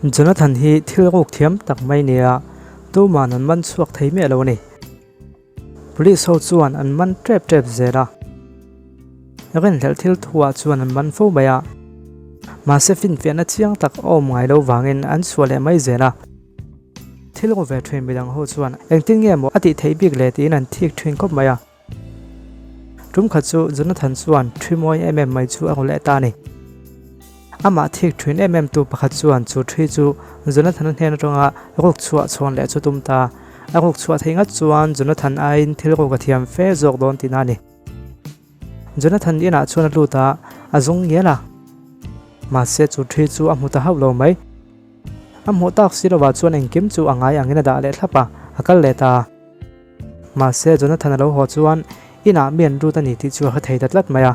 Jonathan hi thil ruk thiam tak mai nia, tuman an man chhuak thei miah lo a ni. Police ho chuan an man tep tep zel a, rinhlelh thil thuah chuan an man fo mai a, mahse finfiahna chiang tak a awm ngai lo vangin an chhuah leh mai zel a. Thil ru ve thin midang ho chuan engtin nge maw a tih theih bik le tiin an thik thin khawp mai a. Tum khat chu Jonathan chuan thi mawi em em mai chu a ru leh ta a ni. Amah thik thin em em tu pakhat chuan chu thi chu Jonathan-a hnen atanga ruk chhuah chhawn leh chu tum ta. A ruk chhuah theih ngat chuan Jonathan aiin thil ruk a thiam fe zawk dawn tihna a ni. Jonathan inah chuan a lut a, a zung ngial a. Mahse chu thi chu a hmu ta hauh lo mai. A hmuh tak si lovah chuan engkim chu a ngai angin a dah leh thlap a, a kal leh ta. Mahse, Jonathan a lo haw chuan inah mi an lut a ni tih chu a hre thei ta tlat mai a.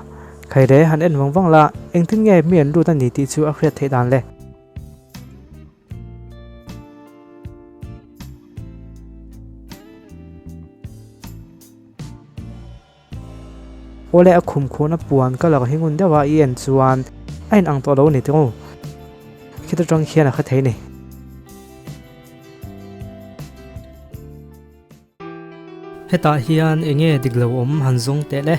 Khaire, han en vang vang la, engtin nge mi an lut a ni tih chu a hriat theih dan le? Awle a khum khuhna puan colour hi ngun deuha i en chuan a inang tawh lo a ni tiraw? Khita tang khian a hre thei a ni. Hetah hian eng nge dik lo awm han zawng teh le?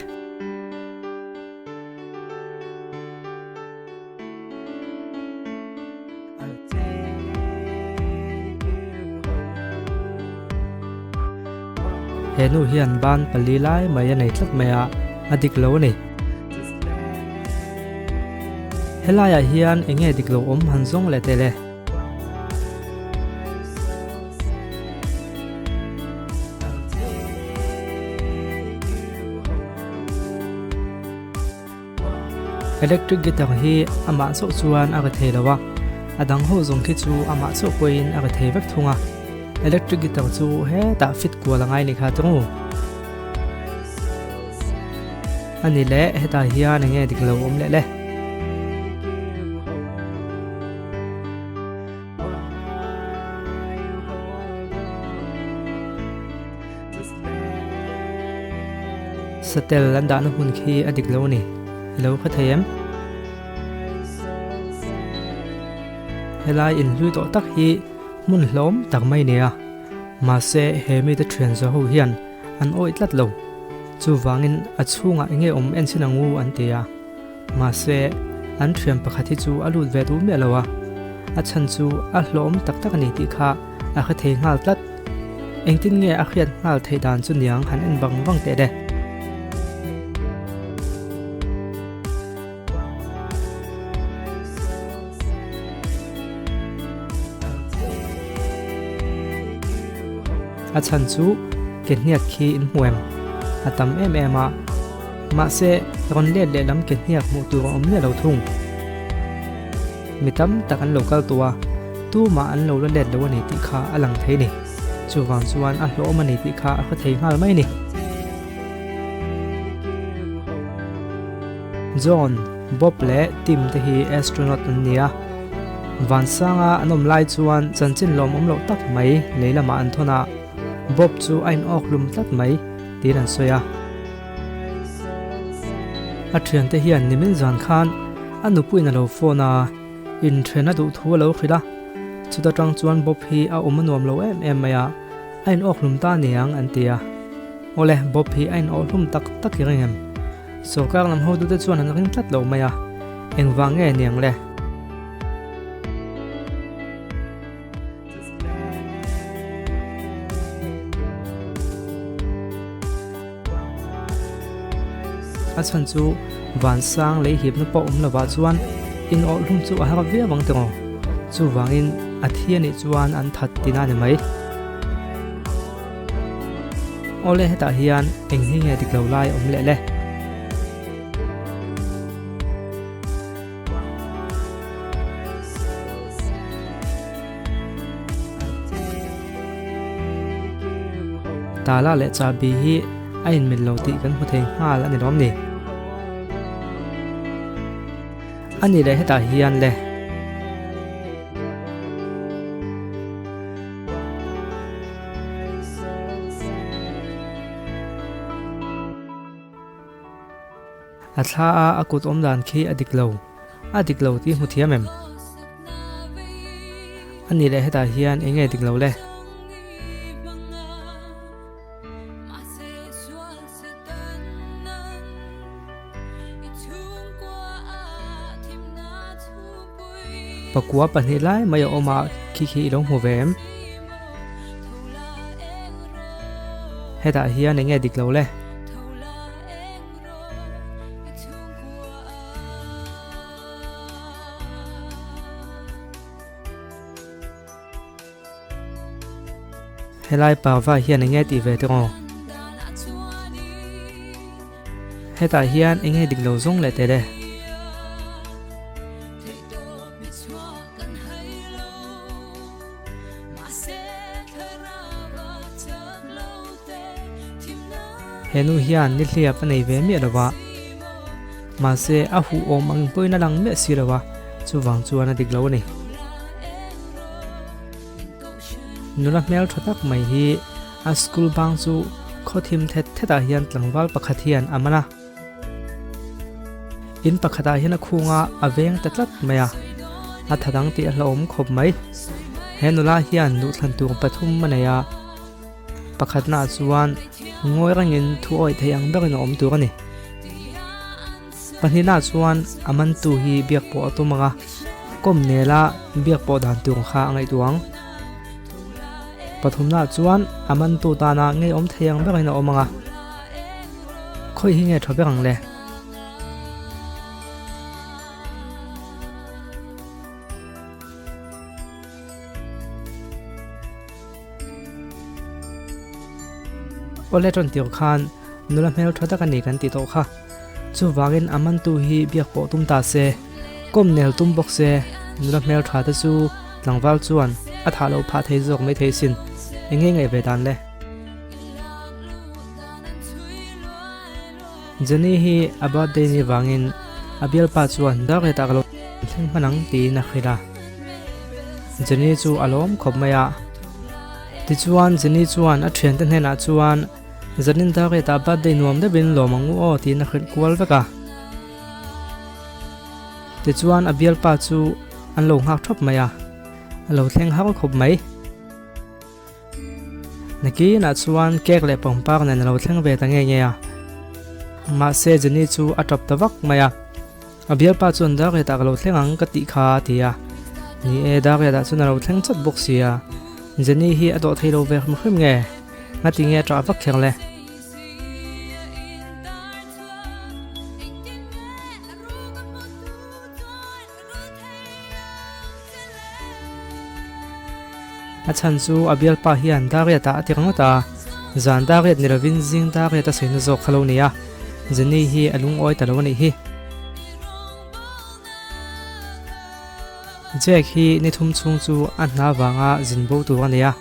He nu hian ban pali lai mai a nei tlat mai a, a dik lo a ni. Helaiah hian eng nge dik lo awm han zawng leh teh le? Electric guitar hi amah chauh chuan a ri thei lo a, a dang ho zawng khi chu amah chauh pawhin a ri thei vek thung a. Electric guitar chu hetah fit kual a ngai ni kha tawng u. A ni leh hetah hian enge dik lo awm leh le. Satel an dahna hmun khi a dik lo a ni. I lo hre thei em? Helai inhlui tawh tak hi hmun hlawm tak mai nia. Mahse he mite thian zawh ho hian an awih tlat lo. Chuvangin a chhungah enge awm en chin ang u an ti a. Mahse an thian pakhat hi chu a lut ve duh miah lo a. A chhan chu a hlawm tak tak a ni tih kha a hre thei nghal tlat. Engtin nge a hriat nghal theih dan chu niang han en vang vang teh le. A chhan chu ke hniak khi in hmu em? A tam em em a. Mahse rawn let leh lam ke hniak hmuh tur a awm miah lo thung. Mi tam tak an lo kal tawh a, tumah an lo la let lo a ni tih kha a lang thei a ni. Chuvang chuan a hlawhawm a ni tih kha a hre thei nghal mai a ni. John, Bob leh Tim te hi astronaut an ni a. Vansanga an awm lai chuan chanchin lawmawm loh tak mai lei lamah an thawn a, Bob chu a inawk hlum tlat mai tiin an sawi a. A thiante hian nimin zan khan a nupuiin a lo phone a, inthen a duh thu a lo hrilh a. Chuta tang chuan Bob hi a awm a nuam lo em em mai a, a inawk hlum ta niang an ti a. Awle, Bob hi a inawh hlum tak tak i ring em? Sorkar lam hotute chuan an ring tlat lo mai a, engvang nge niang le? A chhan chu vansang lei hipna pawh awm lovah chuan inawh hlum chu a har viau ang tiraw? Chuvangin a thi a nih chuan an that tina a ni mai. Awle hetah hian eng hi nge dik lo lai awm leh le? Tala leh chahbi hi a inmil lo tih kan hmu thei nghal a ni lawm ni? A ni leh hetah hian le. A thla a a kut awm dan khi a dik lo, a dik lo tih hmu thiam em? A nih leh hetah hian eng nge dik lo le? Pakua pahnih lai mai a awm a, khi khi i lo hmu ve em? Hetah hian eng nge dik lo le? Helai parva hian eng nge tih ve teh aw? Hetah hian eng nge dik lo zawng leh teh le? He nu hian nihliap a nei ve miah lo va, mahse a huh awm ang pawhin a lang miah si lo va, chuvang chuan a dik lo a ni. Nula hmel tha tak mai hi a school bang chu khaw thim thet thetah hian tlangval pakhat hian a man a. In pakhatah hian a khung a, a veng ta tlat mai a, a tha dang tih a hlauhawm khawp mai. He nula hian duhthlan tur pathum a nei a, pakhatnaah chuan ngawi rengin thu awih thei ang berin a awm tur a ni. Pahnihnaah chuan a mantu hi biak pawh a tum ang a, kawm nela biak pawh dan tur kha a ngaihtuah ang. Pathumnaah chuan a mantu tana ngeiawm thei ang berin a awm ang a. Khawi hi nge tha ber ang le? Awle tawn tir khan nula hmel tha tak a ni kan ti tawh kha. Chuvangin a mantu hi biak pawh tum ta se, kawm nel tum bawk se, nula hmel tha te chu tlangval chuan a thah loh phah thei zawk mai thei sin. Eng nge ngaih ve dan le? Jenny hi a birthday ni vangin a bialpa chuan darkhetah ka lo thleng hman ang tiin a hrilh a. Jenny chu a lawm khawp mai a. Tichuan Jenny chuan a thiante hnenah chuan zanin darkhetah birthday nuam deuhin lawm ang u aw tiin a hrilh kual vek a. Tichuan a bialpa chu an lo nghak thawp mai a, a lo thleng har khawp mai. Nakinah chuan cake leh pangpar nen a lo thleng ve ta nge nge a. Mahse Jenny chu a tap ta vak mai a. A bialpa chuan Darkhetah ka lo thleng ang ka tih kha a ti a. Ni e, Darkhetah chuan a lo thleng chat bawk si a. Jenny hi a dawh thei lo ve hrim hrim nge? Ngati nge a tah vak kher le? A chhan chu a bialpa hian Dariat ah a ti ringawt a, zan Dariat ni lovin zing Dariat a sawina zawk kha lo ni a, Jenny hi a lungawi ta lo a nih hi. Jack hi ni thum chhung chu a hna vanga zin bo tur a ni a,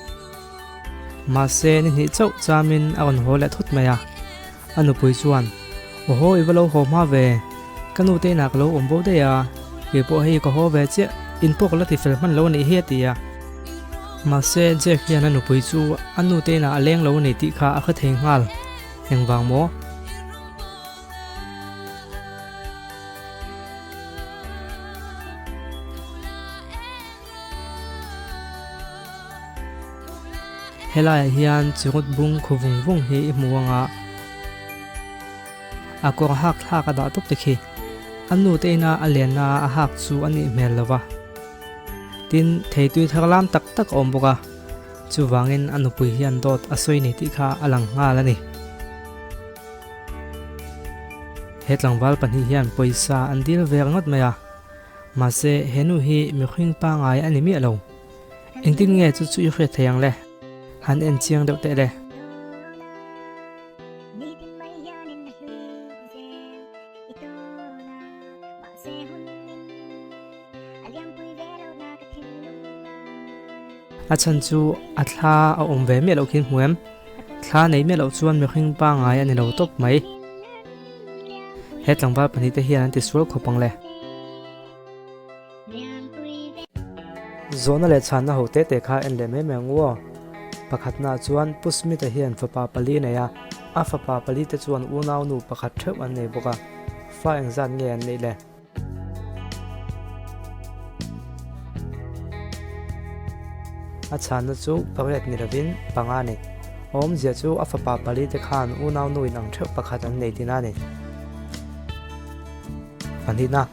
mahse ni hnih chauh chamin a rawn haw leh thut mai a. A nupui chuan, Awhaw i va lo haw hma ve, ka nu te inah ka lo awm bo daih a, kei pawh hei ka haw ve chiah, in pawh ka la ti fel hman lo a nih hi a ti a. Mahse Jack hian a nupui chu a nu te inah a leng lo a ni tih kha a hre thei nghal, engvang maw? Helaiah hian chirut bung khu vung vung hi i hmu ang a, a kawr hak thlak a dah tawp te khi. A nu te ina a lenna a hak chu a nih hmel lo va. Tin, theitui thar lam tak tak a awm bawk a, chuvangin a nupui hian dawt a sawi ni tih kha a lang nghal a ni. He tlangval pahnih hian pawisa an dil ve ringawt mai a. Mahse, he nu hi mihring pangngai a ni miah lo. Engtin nge chu chu i hriat thei ang le? Han en chiang deuh teh le. A chhan chu a thla a awm ve miah loh khi hmu em? Thla nei miah loh chuan mihring pangngai a ni lo tawp mai. He tlangval pahnihte hian an ti sual khawp ang le. Zawhna leh chhanna ho te te kha en leh mai mai ang u aw. Pakhatnaah chuan Pu Smith-a hian fapa pali a nei a, a fapa pali te chuan unau nu pakhat theuh an nei bawk a, fa engzat nge an neih le? A chhanna chu pariat ni lovin panga a ni. A awmzia chu a fapa palite khan unau nu in ang theuh pakhat an nei tihna a ni. Pahnihna,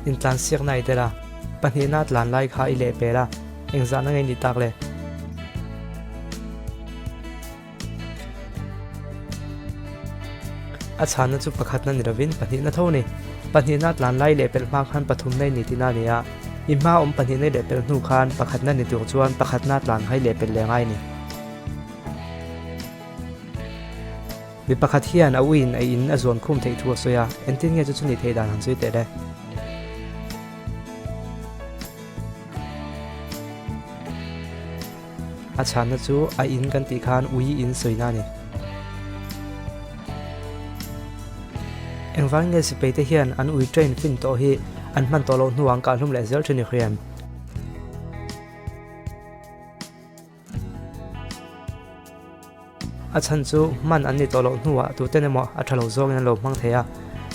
intlansiakna i tel a, pahnihna tlan lai kha i lehpel a, engzahna ngei ni tak le? A chhanna chu pakhatna ni lovin pahnihna tho a ni. Pahnihna tlan lai leh pelh hma khan pathumna i ni tihna a ni a, i hma awm pahnihna i leh pelh hnu khan pakhatna ni tur chuan pakhatna tlan hai leh pelh leh ngai a ni. Mi pakhat hian a uiin a in a zuan khum theih thu a sawi a, engtin nge chu chu ni theih dan han sawi teh le? A chhanna chu a in kan tih khan ui in sawina a ni. Engvang nge sipai te hian an ui train fin tawh hi an hman tawh loh hnuah an kahhlum leh zel thin i hriam? A chhan chu hman an ni tawh loh hnuah tuten emaw a tha lo zawngin an lo hmang thei a,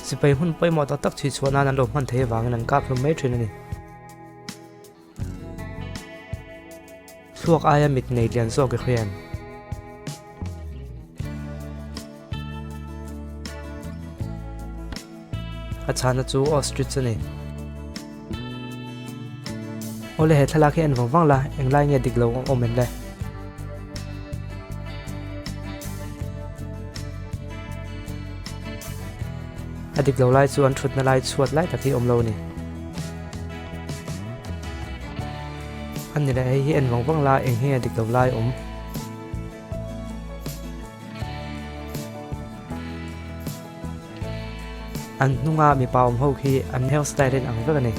sipai hun pawimawh tak tak chhui chhuah nan an lo hman thei avangin an kap hlum mai thin a ni. Thluak aia mit nei lian zawk i hria em? A chhana chu ostrich a ni. Awle he thlalak hi en vang vang la, englai nge dik lo awm em le? A dik lo lai chu an thutna lai chhuat lai tak hi awm lo a ni. A ni leh hei hi en vang vang la eng hi a dik lo lai awm. An hnunga mipa awm ho khi an hair style in ang vek a ni.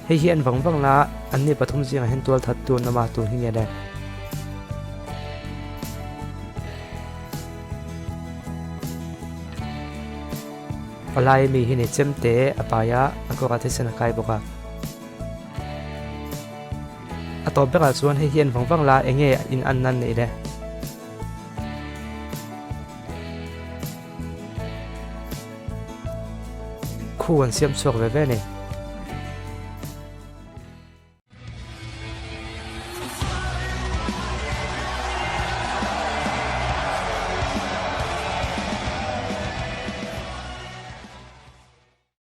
Hei hi en vang vang la an ni pathum zingah hian tual that tu an awm a tun hi nge le. Palai mi hi ni chemte a pai a, a kawrah thisen a kai bawk a. A tawp berah chuan hei hi en vang vang la eng nge in an nan neih le? Khu an siam chhuak ve ve a ni.